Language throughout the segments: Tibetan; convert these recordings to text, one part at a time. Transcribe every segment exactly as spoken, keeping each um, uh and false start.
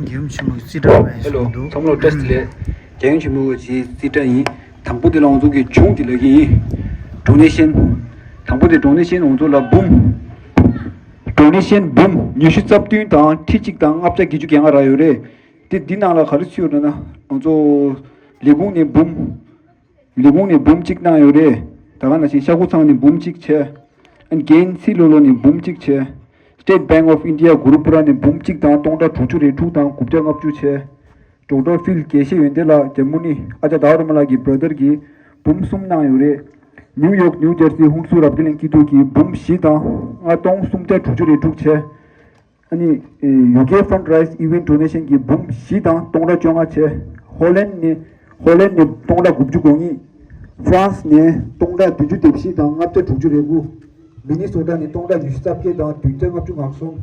རྒྱལ་ཡུམ་ཆེན་མོའི་རྩིས་ཁྲ་བས། ཧེ་ལོ། གསུངས་འདུག་ཚང་མ་ལ་བཀྲ་ཤིས་བདེ་ལེགས། རྒྱལ་ཡུམ་ཆེན་མོའི་རྩིས་ཁྲ་ཡིན། དང་པོ་དེ་ལ་ང་ཚོ་གི་གཞུང་དེ་ལ་གི་ཡིན། ཌོ་ནེ་ཤན། དང་པོ་དེ་ཌོ་ནེ་ཤན་ང་ཚོ་ལ་འབུམ། ཌོ་ནེ་ཤན་འབུམ་ཉི་ཤུ་རྩ་བདུན་དང་ཁྲི་གཅིག་དང་ལྔ་བརྒྱ་བརྒྱད་ཅུ་གྱ་ལྔ་རག་ཡོད་རེད། དེ་འདི་ནང་ལ་ག་རེ་ཚུད་ཡོད་ན་ང་ཚོ་ལས་ཁུངས་ནས་འབུམ། ལས་ཁུངས་ནས་འབུམ་གཅིག་གནང་ཡོད་རེད། ད་ག་ནང་བཞིན་ཤ་ཁུ་ཚང་ནས་འབུམ་གཅིག་བྱས། ཨན་རྒན་ཚེ་ལོ་ལོ་ནས་འབུམ་གཅིག་བྱས། State Bank of India Gurupura ནས་འབུམ་གཅིག་དང་སྟོང་ཕྲག་དྲུག་ཅུ་རེ་དྲུག་དང་དགུ་བརྒྱ་ལྔ་བཅུ་བྱས། ཌོག་ཊར་ཕིལ་དགེ་བཤེས་ཡོན་ཏན་ལགས་འཇར་མ་ནི་ཨ་ཅག་དཱ་རུ་མ་ལགས་ཀྱི་བྷ་ར་དར་གྱིས་འབུམ་གསུམ་གནང་ཡོད་རེད། ནིའུ་ཡོག་ནིའུ་ཇར་སི་ཧུན་སུར་རབ་རྒྱས་གླིང་སྐྱིད་སྡུག་གིས་འབུམ་བཞི་དང་ལྔ་སྟོང་སུམ་བརྒྱ་དྲུག་ཅུ་རེ་དྲུག་བྱས། ཨ་ནི། ཨེ། ཡུ་ཀེ་Fundraise Event Donation གྱི་འབུམ་བཞི་དང་སྟོང་ཕྲག་བཅོ་ལྔ་བྱས། ཧོ་ལན་ནས། ཧོ་ལན་ནས་སྟོང་ཕྲག་དགུ་བཅུ་གོ་གཉིས། ཧྥ་རན་སི་ནས་སྟོང་ཕྲག་བདུན་ཅུ་དོན་བཞི་དང་ལྔ་བརྒྱ་དྲུག་ཅུ་རེ་དགུ། མི་ནི་སོ་ཊ་ནས་སྟོང་ཕྲག་ཉི་ཤུ་རྩ་བརྒྱད་དང་བདུན་བརྒྱ་ལྔ་བཅུ་ང་གསུམ།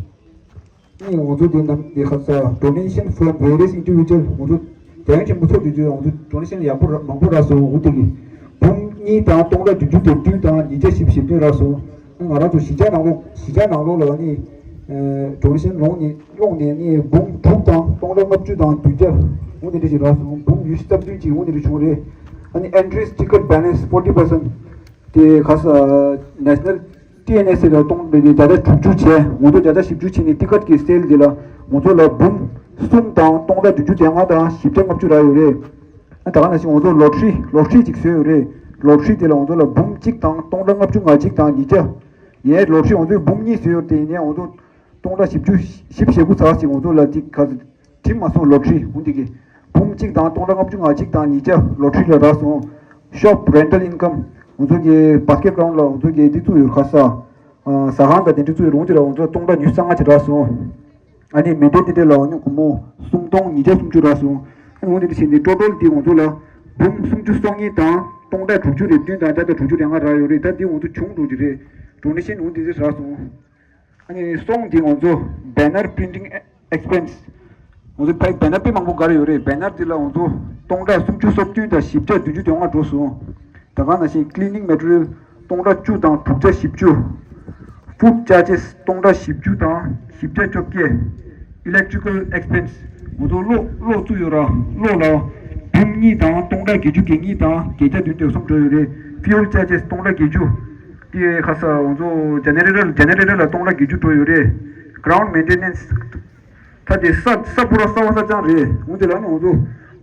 ཨ་ནི་ང་ཚོ་འདི་ནམ་འདི་ཁ་ས་Donation from various individual ང་ཚོ། རྒྱལ་ཡོངས་ཆེན་པོ་ཚོགས་དུས་ཚོད་ང་ཚོ་ཌོ་ནེ་ཤན་ཡག་པོ་ར་མང་པོ་རག་སོང་འུ་དེ་གི། འབུམ་གཉིས་དང་སྟོང་ཕྲག་བདུན་ཅུ་དོན་བདུན་དང་ཉིས་བརྒྱ་བཞི་བཅུ་ཞེ་བདུན་རག་སོང་། ང་རང་ཚོ་གཞིས་ཆགས་ནང་ལོགས་གཞིས་ཆགས་ནང་ལོགས་ལ་ནི། ཌོ་ནེ་ཤན་ལོངས་ནས་ལོངས་ནས་ནི་འབུམ་དྲུག་དང་སྟོང་ཕྲག་ལྔ་བཅུ་དང་བདུན་བརྒྱ། འུ་དེ་འདྲ་ཞིག་རག་སོང་། འབུམ་ཉི་ཤུ་རྩ་བདུན་ཅིག་འུ་དེ་འདྲ་བྱུང་རེད། ཨ་ནི་Entries Ticket Balance forty percent དེ་ག་ས་National ཊི་ཨེན་ཨེས་ཨེ་ལ་གཏོང་བའི་བརྒྱ་ཆ་དྲུག་ཅུ་བྱས། ང་ཚོ་བརྒྱ་ཆ་བཞི་བཅུ་བྱས་ནས་ཊི་ཀཊ་ཀྱི་སེལ་འདི་ལ་ང་ཚོ་ལ་འབུམ་གསུམ་དང་སྟོང་ཕྲག་བདུན་ཅུ་དོན་ལྔ་དང་བཞི་བརྒྱ་ལྔ་བཅུ་རག་ཡོད་རེད། ཨ་ད་ག་ནང་བཞིན་ང་ཚོ་ལོ་ཊ་རི་ལོ་ཊ་རི་ཅིག་བཟོས་ཡོད་རེད། ལོ་ཊ་རི་དེ་ལ་ང་ཚོ་ལ་འབུམ་གཅིག་དང་སྟོང་ཕྲག་ལྔ་བཅུ་ང་གཅིག་དང་ཉིས་བརྒྱ། ཡའི་ལོ་ཊ་རི་ང་ཚོས་འབུམ་གཉིས་བཟོས་ཡོད་རེད། དེ་ཡིན་ནའི་ང་ཚོ་སྟོང་ཕྲག་བཞི་བཅུ་བཞི་བཅུ་ཞེ་དགུ་ཙམ་ཞིག་ང་ཚོ་ལ་ཅིག་ག་ཚོད། བྲིས་མ་སོང་། ལོ་ཊ་རི་འུ་འདི་གི་འབུམ་གཅིག་དང་སྟོང་ཕྲག་ལྔ་བཅུ་ང་གཅིག་དང་ཉིས་བརྒྱ་ལོ་ཊ་རི་ལ་རག་སོང་། Shop Rental Income འུ་ཚོ་གི་Basket Ground ལ་འུ་ཚོ་གི་འདི་བཙུགས་ཡོད། ག་ས། ཨ། ཟ་ཁང་དང་དེ་འདྲ་བཙུགས་ཡོད་རུང་དེ་ལ་འུ་ཚོ་སྟོང་ཕྲག་ཉི་ཤུ་རྩ་ལྔ་ཅིག་རག་སོང་། ཨ་ནི་མི་སྡེ་དེ་འདྲ་ལ་འུ་ནི་སྒོར་མོ་སུམ་སྟོང་ཉིས་བརྒྱ་སུམ་ཅུ་རག་སོང་། ཨ་ནི་འུ་འདི་འདྲ་བྱས་ནས་ཊོ་ཊལ་འདི་འུ་ཚོ་ལ་འབུམ་སུམ་ཅུ་སོ་གཉིས་དང་སྟོང་ཕྲག་དྲུག་ཅུ་རེ་བདུན་དང་བརྒྱ་དང་དྲུག་ཅུ་རེ་ལྔ་རག་ཡོད་རེད། ད་འདི་འུ་ཚོ་ཆུང་འགྲོ་གི་རེད། ཌོ་ནེ་ཤན་འུ་འདི་འདྲ་རག་སོང་། ཨ་ནི་སོང་དེ་ང་ཚོ་Banner Printing Expense འུ་ཚོ་ཕའི་བེ་ནར་དཔེ་མང་པོ་དགར་ཡོད་རེད། བེ་ནར་དེ་ལ་ང་ཚོ་སྟོང་ཕྲག་སུམ་ཅུ་སོ་བདུན་དང་བཞི་བརྒྱ་བདུན་ཅུ་དོན་ལྔ་འགྲོ་སོང་། ད་ག་ནང་བཞིན་Cleaning Material སྟོང་ཕྲག་བཅུ་དང་དྲུག་བརྒྱ་བཞི་བཅུ། Food Charges སྟོང་ཕྲག་བཞི་བཅུ་དང་བཞི་བརྒྱ་བཅོ་བརྒྱད། Electrical Expense ང་ཚོ་གློག་གློག་བཙུགས་ཡོད་ར། གློག་ལ་འབུམ་གཉིས་དང་སྟོང་ཕྲག་བརྒྱད་ཅུ་གྱ་གཉིས་དང་བརྒྱད་བརྒྱ་བདུན་ཅུ་དོན་གསུམ་འགྲོ་ཡོད་རེད། Fuel Charges སྟོང་ཕྲག་བརྒྱད་ཅུ། དེ་ཁ་ས་ང་ཚོ་ཇེ་ནེ་རེ་ཊར་ཇེ་ནེ་རེ་ཊར་ལ་སྟོང་ཕྲག་བརྒྱད་ཅུ་འགྲོ་ཡོད་རེད། Ground Maintenance ད་དེ་ས་ས་ཕོ་ར་ས་བ་ས་ལྕང་རེད། འོན་ཏེ་ལ་ནི་ང་ཚོ་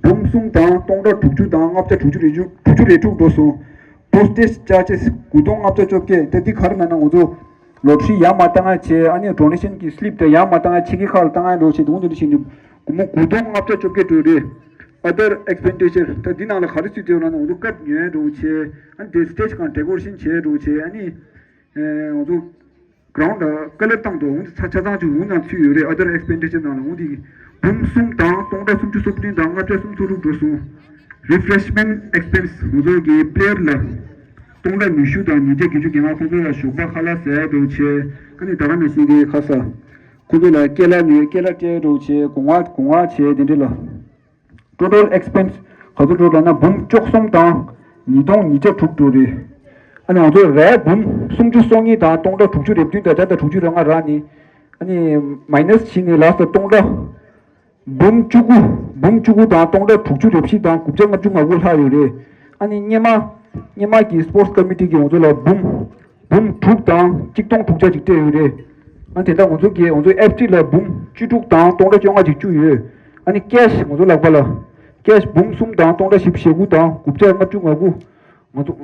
འབུམ་གསུམ་དང་སྟོང་ཕྲག་དྲུག་ཅུ་དང་ལྔ་བརྒྱ་དྲུག་ཅུ་རེ་དྲུག་དྲུག་ཅུ་རེ་དྲུག་འགྲོ་སོང་། Postage Charges དགུ་སྟོང་ལྔ་བརྒྱ་བཅོ་བརྒྱད། ད་འདི་ག་རེ་ན་ན་ང་ཚོ་ལོ་ཊ་རི་ཡར་མར་བཏང་ཡ་བྱས། ཨ་ནི་ཌོ་ནེ་ཤན་གྱི་སི་ལིབ་དེ་ཡར་མར་བཏང་ཡ། ཕྱི་རྒྱལ་ཁག་ལ་བཏང་ཡ་འགྲོ་བྱས། འོན་ཏེ་འདི་བཞིན་དུ་སྒོར་མོ་དགུ་སྟོང་ལྔ་བརྒྱ་བཅོ་བརྒྱད་འགྲོ་རེད། Other Expenditure ད་འདི་ནང་ལ་ག་རེ་ཚུད་དེ་ཡོད་ན་ན་ང་ཚོ་སྐབས་ཉོས་འགྲོ་བྱས། ཨ་ནི་དེ་སི་ཊེ་ཇི་གང་ཌེ་ཀོ་རེ་ཤན་བྱས་འགྲོ་བྱས། ཨ་ནི་ང་ཚོ་གྷ་རའུན་ཌི་ཀ་ལར་བཏང་འདུག་འོན་ཏེ་ཆ་ཆ་ཚང་ཅིག་འོང་ཙང་ཚུད་ཡོད་རེད། Other Expenditure ནང་ལ་འོང་དེ་འབུམ་གསུམ་དང་སྟོང་ཕྲག་སུམ་ཅུ་སོ་བདུན་དང་ལྔ་བརྒྱ་སུམ་ཅུ་སོ་དྲུག་འགྲོ་སོང་། Refreshment Expense ང་ཚོ་གི་པི་ལེ་ཡར་ལ་སྟོང་ཕྲག་ཉི་ཤུ་དང་ཉིས་བརྒྱ་བརྒྱད་ཅུ་གྱ་ལྔ། ཁོང་ཚོ་ལ་ཞོགས་པ་ཁ་ལག་ཟ་ཡ་འགྲོ་བྱས། ཨ་ནི་ད་ག་ནང་བཞིན་གྱི་ཁ་ས་ཁོང་ཚོ་ལ་ཀེ་ལ་ཉོས་ཀེ་ལ་སྤྲད་འགྲོ་བྱས། སྒོ་ང་སྒོ་ང་བྱས་དེ་འདྲ་ལ། Total Expense ག་ཚོད་འགྲོ་ལབ་ན་འབུམ་བཅུ་གསུམ་དང་ཉིས་སྟོང་ཉིས་བརྒྱ་དྲུག་འགྲོ་རེད། ཨ་ནི་ང་ཚོ་རའི་འབུམ་སུམ་ཅུ་སོ་གཉིས་དང་སྟོང་ཕྲག་དྲུག་ཅུ་རེ་བདུན་དང་བརྒྱ་དང་དྲུག་ཅུ་རེ་ལྔ་རག་ནི། ཨ་ནི་མའི་ནས་བྱས་ནས་ལགས་སོ། སྟོང་ཕྲག་འབུམ་བཅུ་དགུ། འབུམ་བཅུ་དགུ་དང་སྟོང་ཕྲག་དྲུག་ཅུ་རེ་བཞི་དང་དགུ་བརྒྱ་ལྔ་བཅུ་ང་དགུ་ལྷག་ཡོད་རེད། ཨ་ནི་སྔོན་མ་སྔོན་མ་གི་Sports Committee གིས་ང་ཚོ་ལ་འབུམ་འབུམ་དྲུག་དང་གཅིག་སྟོང་དྲུག་བརྒྱ་ཅིག་སྤྲད་ཡོད་རེད། ཨ་དེ་ལྟར་ང་ཚོ་གིས་ང་ཚོའི་ཨེཕ་ཊི་ལ་འབུམ་བཅུ་དྲུག་དང་སྟོང་ཕྲག་བཅོ་ལྔ་ཅིག་བཅུག་ཡོད། ཨ་ནི་ཀེཤ་ང་ཚོ་ལག་པ་ལ་ཀེཤ་འབུམ་གསུམ་དང་སྟོང་ཕྲག་བཞི་བཅུ་ཞེ་དགུ་དང་དགུ་བརྒྱ་ལྔ་བཅུ་ང་དགུ་ང་ཚོ་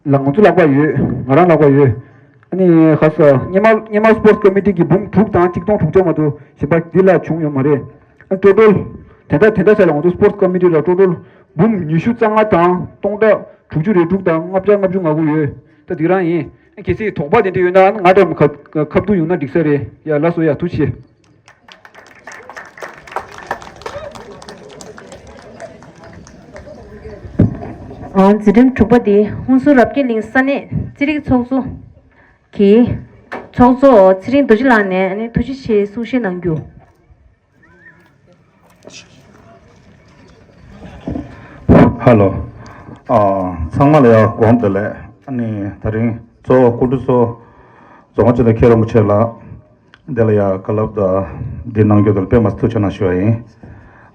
ལ་ང་ཚོ་ལག་པ་ཡོད། ང་རང་ལག་པ་ཡོད། ཨ་ནི་ཁ་ས་སྔོན་མ་སྔོན་མ་Sports Committee གིས་འབུམ་དྲུག་དང་གཅིག་སྟོང་དྲུག་བརྒྱ་མ་གཏོགས་གཞན་པ་འདི་ལ་བྱུང་ཡོད་མ་རེད། ཨ་ཊོ་ཊལ་དེ་འདྲ་དེ་འདྲ་བྱས་ལ་ང་ཚོ་Sports Committee ལ་ཊོ་ཊལ་འབུམ་ཉི་ཤུ་རྩ་ལྔ་དང་སྟོང་ཕྲག་དྲུག་ཅུ་རེ་དྲུག་དང་ལྔ་བརྒྱ་ལྔ་བཅུ་ང་དགུ་ཡོད། ད་འདི་རང་ཡིན། གལ་སྲིད་དོགས་པ་དེ་འདྲ་ཡོད་ན་ང་འདྲ་ཁ་ཁ་ཐུག་ཡོང་ན་འགྲིག་ས་རེད། ཡ་ལགས་སོ། ཡ་ཐུགས་རྗེ་ཆེ། ཨང་། འཛིན་རིམ་དྲུག་པ་དེ་ཧུན་སུར་རབ་རྒྱས་གླིང་ས་གནས་རྩིས་རིག་ཚོགས་གཙོ་གི་ཚོགས་གཙོ་ཚེ་རིང་རྡོ་རྗེ་ལགས་ནས་ཨ་ནི་ཐུགས་རྗེ་ཆེ་གསུང་བཤད་གནང་རྒྱུ། ཧ་ལོ། ཨ། ཚང་མ་ལ་ཡང་དགོངས་དག་ལེགས། ཨ་ནི་དེ་རིང་གཙོ་བོ་སྐུ་མགྲོན་གཙོ་བོ་རྫོང་སྤྱི་དང་མཁན་རིན་པོ་ཆེ་ལགས། འདི་ལ་ཡ་བཀའ་སློབ་དང་འདི་གནང་རྒྱུ་དེར་དཔེ་མ་ཐུགས་རྗེ་གནང་ཞུ་བ་ཡིན།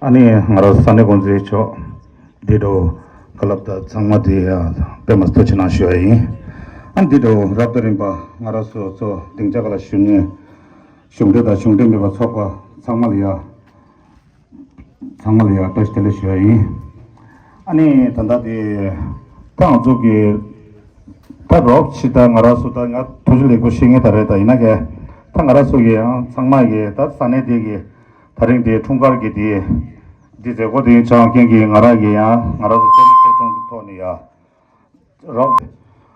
ཨ་ནི་ང་རང་ས་གནས་འགོ་འཛིན་མཆོག་འདི་འགྲོ་བཀའ་སློབ་དང་ཚང་མ་འདི་ཡ་དཔེ་མ་ཐུགས་རྗེ་གནང་ཞུ་བ་ཡིན། ཨ་ནི་འདི་འགྲོ་རབ་དང་རིམ་པ་ང་རང་ཚོ་ཚོ་སྡིངས་ཆ་ག་ལ་བཞུགས་མཁན་གཞུང་འབྲེལ་དང་གཞུང་འབྲེལ་མིན་པ་ཚོགས་པ་ཚང་མ་ལ་ཡ། ཚང་མ་ལ་ཡང་བཀྲ་ཤིས་བདེ་ལེགས་ཞུ་ཡ་ཡིན། ཨ་ནི་ད་ལྟ་དེ་ད་ང་ཚོ་གི་ད་རོབ་ཕྱི་ད་ང་རང་ཚོ་ད་ང་ཐུགས་རྗེ་ལེགས་པོ་ཤེས་ངེས་ད་རེད། ད་ཡིན་ན་ག་ད་ང་རང་ཚོ་གི་ཡང་ཚང་མ་གི་ད་ས་གནས་དེ་གི་ད་རིང་དེ་འཁྲུངས་སྐར་གི་དེ་འདི་མཛད་སྒོ་དེ་ཡིན་ཙང་རྐྱེན་གྱིས་ང་རང་གི་ཡང་ང་རང་ཚོ་རྩེད་མོ་རྩེ་སྐྱོང་གི་ཐོག་ནས་ཡ། རོབ།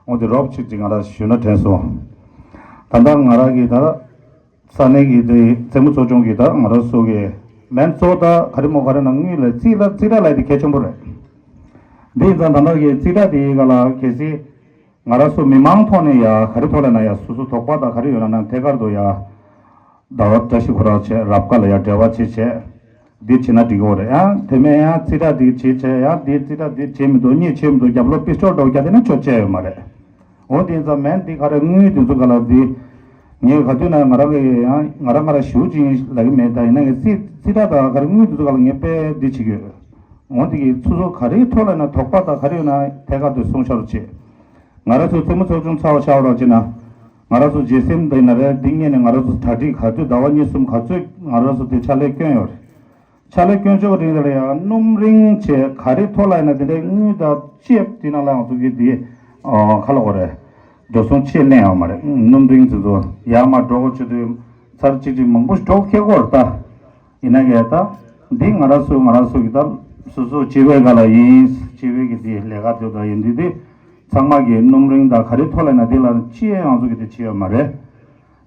འོ་དེ་རོབ་ཅིག་ཅིག་ང་རང་ཞུས་ན་དྲན་སོང་། ད་ལྟ་ང་རང་གིས་ད་ས་གནས་ཀྱི་དེ་རྩེད་མོ་ཚོགས་ཆུང་གིས་ད་ང་རང་ཚོ་གི་མེན་གཙོ་ད་ག་རེ་མོ་ག་རེ་ན་དངུལ་ལ་རྩིས་ལ་རྩིས་ཁྲ་ལ་དེ་གལ་ཆེན་པོ་རེད། འདི་ཡིན་ཙང་ད་ལྟ་གི་རྩིས་ཁྲ་དེའི་སྒང་ལ་གལ་སྲིད་ང་རང་ཚོ་མི་མང་ཐོག་ནས་ཡ་ག་རེ་ཐོག་ལ་ན་ཡ་སོ་སོ་དོགས་པ་དང་ག་རེ་ཡོད་ན་ན་ཐད་ཀར་དུ་ཡ། ཟླ་བ་བཀྲ་ཤིས་ཁོ་རང་བྱས་རབ་དཀར་ལ་ཡང་འབྲེལ་བ་བྱེད་བྱས། འདི་བྱེད་ན་འགྲིག་གི་རེད། ཡང་དེ་མིན་ཡང་རྩིས་ཁྲ་འདི་བྱེད་བྱས་ཡང་འདི་རྩིས་ཁྲ་འདི་བྱེད་མི་འདུག་གཉིས་བྱེད་མི་འདུག་རྒྱབ་ལོགས་པི་སི་ཊོལ་འདྲ་བོ་རྒྱག་དེ་ནི་ཆོག་ཆེ་ཡོད་མ་རེད། འོ་དེ་ཙམ་མིན་འདི་ག་རེ་དངུལ་དེ་ཚོ་ག་ལ་འདི། ངས་ག་དུས་ན་ང་རང་གི་ཡང་ང་རང་ང་རང་ཞུ་ཅིང་ལབ་ཀྱི་མེད། ད་ཡིན་ན་ངས་རྩིས་རྩིས་ཁྲ་དང་ག་རེ་དངུལ་དེ་ཚོ་ག་ལ་ངས་དཔེ་འདི་བྱེད་ཀྱི་ཡོད། འོ་དེ་གི་ཚོ་ཚོ་ག་རེའི་ཐོག་ལ་ན་དོགས་པ་དང་ག་རེ་ཡོད་ན་ཐད་ཀར་དུ་གསུང་ཤོག་རོགས་བྱེད། ང་རང་ཚོ་རྩེད་མོ་ཚོགས་ཆུང་ཚར་བ་ཆགས་རོགས་བྱེད་ན། ང་རང་ཚོ་རྗེས་སེམས་འདི་ན་རེད། འདི་ངེས་ནས་ང་རང་ཚོ་གྲ་སྒྲིག་ག་དུས་ཟླ་བ་གཉིས་གསུམ་ག་ཚོད་ང་རང་ཚོ་དེ་ཕྱག་ལས་སྐྱོན་ཡོད་རེད། ཕྱག་ལས་སྐྱོན་ཆོག་རིང་ལ་ཡང་སྣུམ་རིང་བྱས་ག་རེ་ཐོག་ལ་ཡིན་ན་དེ་འདྲའི་དངུལ་དང་ལྕེབ་དེ་ནང་ལ་ང་ཚོ་གི་དེ་ཁ་ལོ་གོ་རེད། འགྲོ་སོང་ཆེད་ལེན་ཡོད་མ་རེད། སྣུམ་རིང་དེ་ཚོ་ཡར་མར་འགྲོ་གོ་ཆེད་དུ་ཚར་གཅིག་གཅིག་མང་པོ་ཞིག་འགྲོ་ཁེ་གོ་རེད་ད། ཡིན་ན་ཡང་ད། འདི་ང་རང་ཚོ་ང་རང་ཚོ་གི་ད་སོ་སོ་སྤྱི་བའི་སྒང་ལ་ཡིན། སྤྱི་བའི་གི་དེ་ལས་ཀ་དེ་ད་ཡིན་དུས་དེ་ཚང་མ་གི་སྣུམ་རིང་དང་ག་རེ་ཐོག་ལ་ན་དེ་ལ་ཅི་ཡང་ང་ཚོ་གི་དེ་བྱེད་ཡོད་མ་རེད།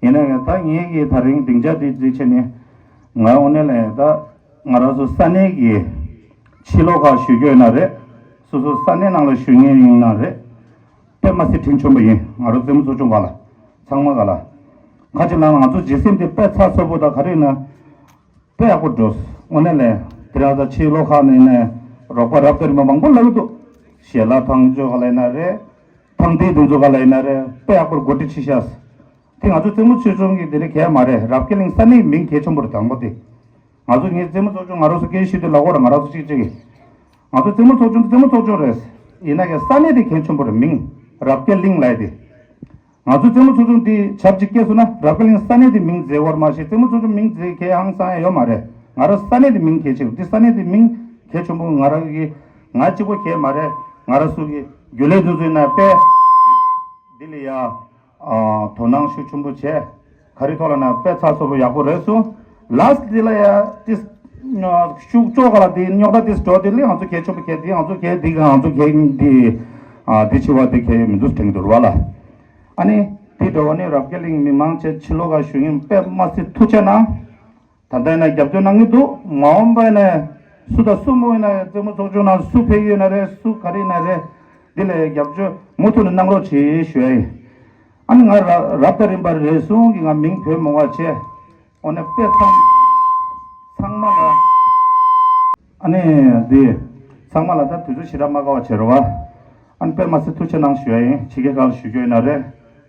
ཡིན་ན་ཡང་ད་ངེད་ཀྱི་ད་རིང་སྡིངས་ཆ་དེ་དེ་བྱས་ནས་ང་དངོས་གནས་ལ་ཡང་ད་ང་རང་ཚོ་ས་གནས་ཀྱི་ཕྱི་ལོགས་ཁག་བཞུགས་རྒྱུ་ཡིན་ན་རེད། སོ་སོ་ས་གནས་ནང་ལ་བཞུགས་མཁན་ཡིན་ན་རེད། དཔེ་མ་སྲིད་དྲིན་ཆེན་པོ་ཡིན། ང་རང་རྩེད་མོ་ཚོགས་ཆུང་སྒང་ལ་ཚང་མ་སྒང་ལ། ཁ་ཅིག་ལ་ང་ཚོ་རྗེས་སེམས་དེ་དཔེ་ཚ་ཚ་པོ་དང་ག་རེ་ཡིན་ན། དཔེ་ཡག་པོ་འགྲོ། དངོས་གནས་ལས་དེ་རང་ཚོ་ཕྱི་ལོགས་ཁག་ནས་ནས་རོགས་པ་རབ་དང་རིམ་པ་མང་པོ་ལབ་ཀྱི་འདུག་ཞལ་ལག་ཐང་ཆོག་ག་ལ་ཡིན་ན་རེད། ཐང་དེ་དུང་ཚོ་ག་ལ་ཡིན་ན་རེད། དཔེ་ཡག་པོ་འགོ་ཁྲིད་ཆེ་ཤག་དེ་ང་ཚོ་རྩེད་མོ་ཚོགས་ཆུང་གི་དེ་རིང་གལ་མ་རེད། རབ་རྒྱས་གླིང་ས་གནས་མིང་གལ་ཆེན་པོ་རེད། དང་པོ་དེ། ང་ཚོ་ངའི་རྩེད་མོ་ཚོགས་ཆུང་ང་རང་ཚོ་སྐད་ཆ་བཤད་དུས་ལབ་དགོས་རེད། ང་རང་ཚོ་གཅིག་གཅིག་གིས། ང་ཚོ་རྩེད་མོ་ཚོགས་ཆུང་དེ་རྩེད་མོ་ཚོགས་ཆུང་རེད། ཡིན་ན་ཡང་ས་གནས་དེ་གལ་ཆེན་པོ་རེད། མིང་རབ་རྒྱས་གླིང་ལབ་ཡ་དེ། ང་ཚོ་རྩེད་མོ་ཚོགས་ཆུང་འདི་ཆབས་ཅིག་སྐྱེས་སོང་ན་རབ་རྒྱས་གླིང་ས་གནས་དེ་མིང་མཛད་དགོས་རེད་མ་གཞི་རྩེད་མོ་ཚོགས་ཆུང་མིང་མཛད་མཁན་ཧང་སང་ཡ་ཡོད་མ་རེད། ང་རང་ས་གནས་དེ་མིང་གལ་ཆེ་འདི་ས་གནས་དེ་མིང་གལ་ཆེན་པོ་ང་རང་གི་ང་གཅིག་པོ་གལ་མ་རེད། ང་རང་ཚོ་གི་རྒྱུན་ལས་དེ་ཚོ་ཡིན་ན་དཔེ་འདི་ལ་ཡ་དོ་སྣང་ཤུགས་ཆེན་པོ་བྱས། ག་རེ་ཐོག་ལ་ན་དཔེ་ཚགས་ཚུད་པོ་ཡག་པོ་རེད་སོང་། ལགས་འདི་ལ་ཡ་ཏིས་ཤུགས་ལྕོག་ག་ལ་འདི་རྙོག་དྲ་ཏིས་འགྲོ་འདི་ལས་ང་ཚོ་གལ་ཆེན་པོ་གལ་འདི་ང་ཚོ་གལ་འདི་ང་ཚོ་གལ་འདི་ཨ་འདི་ཆེ་བ་འདི་གལ་མི་འདུག་དྲན་གྱི་འདུག་ར་བ་ལ། ཨ་ནི་འདི་འགྲོ་བ་ནི་རབ་རྒྱས་གླིང་མི་མང་ཆེ་ཕྱི་ལོགས་ཀ་ཞུ་ཡིན། དཔེ་མ་སྲིད་ཐུགས་རྗེ་གནང་། ད་ལྟ་ཡིན་ན་རྒྱབ་སྐྱོར་གནང་གི་འདུག་མ་འོངས་པ་ཡིན་ན་སུ་དང་སུ་མོ་ཡིན་ན་རྩེད་མོ་ཚོགས་ཆུང་ནང་སུ་ཕེབས་ཡོད་ན་རེད། སུ་ག་རེ་ཡིན་ན་རེད། འདི་ལ་རྒྱབ་སྐྱོར་མུ་མཐུད་ནས་གནང་རོགས་བྱེད་ཞུ་ཡ་ཡིན། ཨ་ནི་ང་ར་རབ་དང་རིམ་པ་རེ་ཟུང་གིས་ང་མིང་བོས་མོ་བ་བྱས། འོ་ན་དཔེ་ཚང་ཚང་མ་ལ་ཨ་ནི་འདི་ཚང་མ་ལ་ད་དུས་ཚོད་ཞེ་དྲག་མ་དཀའ་བ་བྱེད་རོགས། ཨ་ནི་དཔེ་མ་སྲིད་ཐུགས་རྗེ་གནང་ཞུ་ཡ་ཡིན། ཕྱི་རྒྱལ་ཁག་ལ་བཞུགས་རྒྱུ་ཡིན་ན་རེད།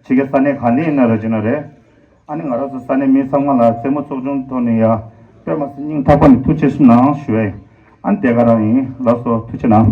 ཕྱི་རྒྱལ་ས་གནས་ག་ནས་ཡིན་ན་རེད་ཅེ་ན་རེད། ཨ་ནི་ང་རང་ཚོ་ས་གནས་མི་ཚང་མ་ལ་རྩེད་མོ་ཚོགས་ཆུང་ཐོག་ནས་ཡ་དཔེ་མ་སྲིད་སྙིང་ཐག་པ་ནས་ཐུགས་རྗེ་ཆེ་གནང་ཞུ་ཡ་ཡིན། ཨ་ནི་དེ་ག་རང་ཡིན། ལགས་སོ་ཐུགས་རྗེ་གནང་།